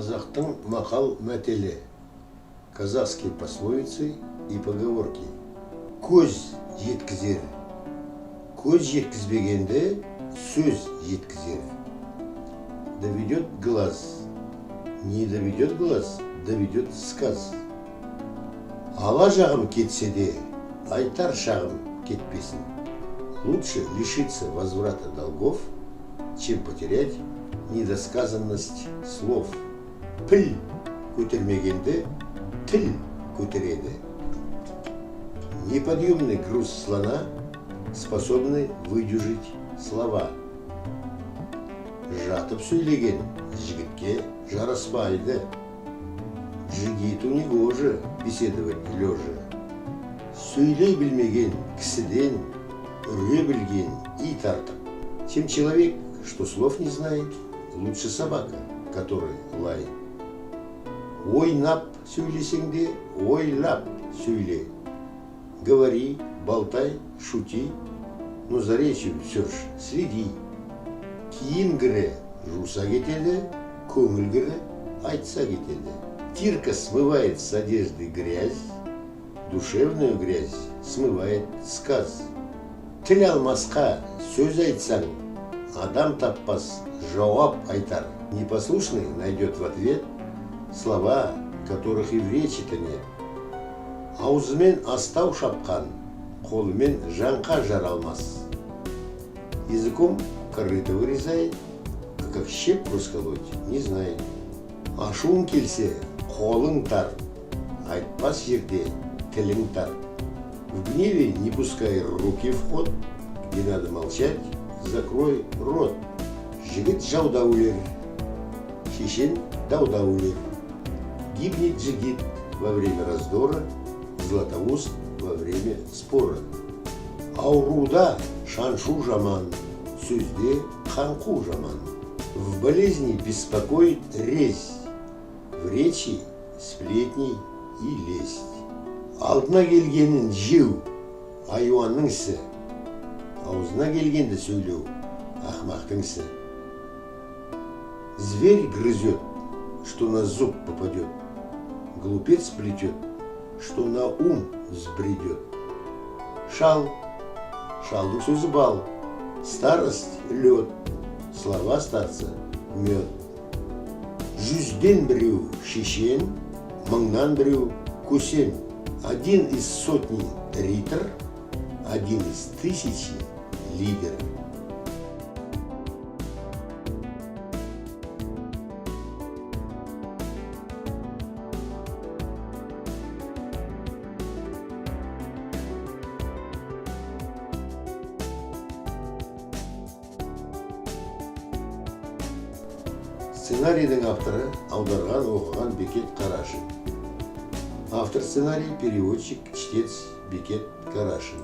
Қазақтың мақал мәтелі. Казахские пословицы и поговорки. Көз жеткізер. Көз жеткізбегенді сөз жеткізер. Доведет глаз. Не доведет глаз, доведет сказ. Ала жағым кетсе де, айтар шағым кетпесін. Лучше лишиться возврата долгов, чем потерять недосказанность слов. Піл көтермегенді тіл көтереді. Неподъемный груз слона способны выдюжить слова. Жатып сөйлеген жігітке жараспайды. Джигиту негоже беседовать лежа. Сөйлей білмеген кісіден үре білген ит артық. Чем человек, что слов не знает, лучше собака, которая лает. Ойнап сөйлесең де, ойлап сөйле. Говори, болтай, шути, но за речью все ж следи. Киім кірі жуса кетеді, көңіл кірі айтса кетеді. Стирка смывает с одежды грязь, душевную грязь смывает сказ. Тіл алмасқа сөз айтсаң, адам таппас жауап айтар. Непослушный найдет в ответ слова, которых и в речи-то нет. Аузымен астау шапқан, қолымен жаңқа жара алмас. Языком корыто вырезает, а как щепку расколоть, не знает. Ашуың келсе, қолың тарт, айтпас жерде тілің тарт. В гневе не пускай руки в ход, где надо молчать, закрой рот. Жігіт жауда өлер, шешен дауда өлер. Гибнет джигит во время раздора, златоуст во время спора. Ауруда шаншу жаман, сөзде қаңқу жаман. В болезни беспокоит резь, в речи сплетни и лесть. Алдына келгенін жеу, айуанның ісі. Аузына келгенді сөйлеу, ақмақтың ісі. Зверь грызет, что на зуб попадет. Глупец плетет, что на ум взбредет. Шал, шалдың сөзі бал, старость – лед, слова старца – мед. Жүзден біреу шешен, мыңнан біреу көсем. Один из сотни ритор, один из тысячи лидер. Сценарийдің авторы, аударған, оқыған Бекет Қарашин. Автор сценария, переводчик, чтец Бекет Карашин.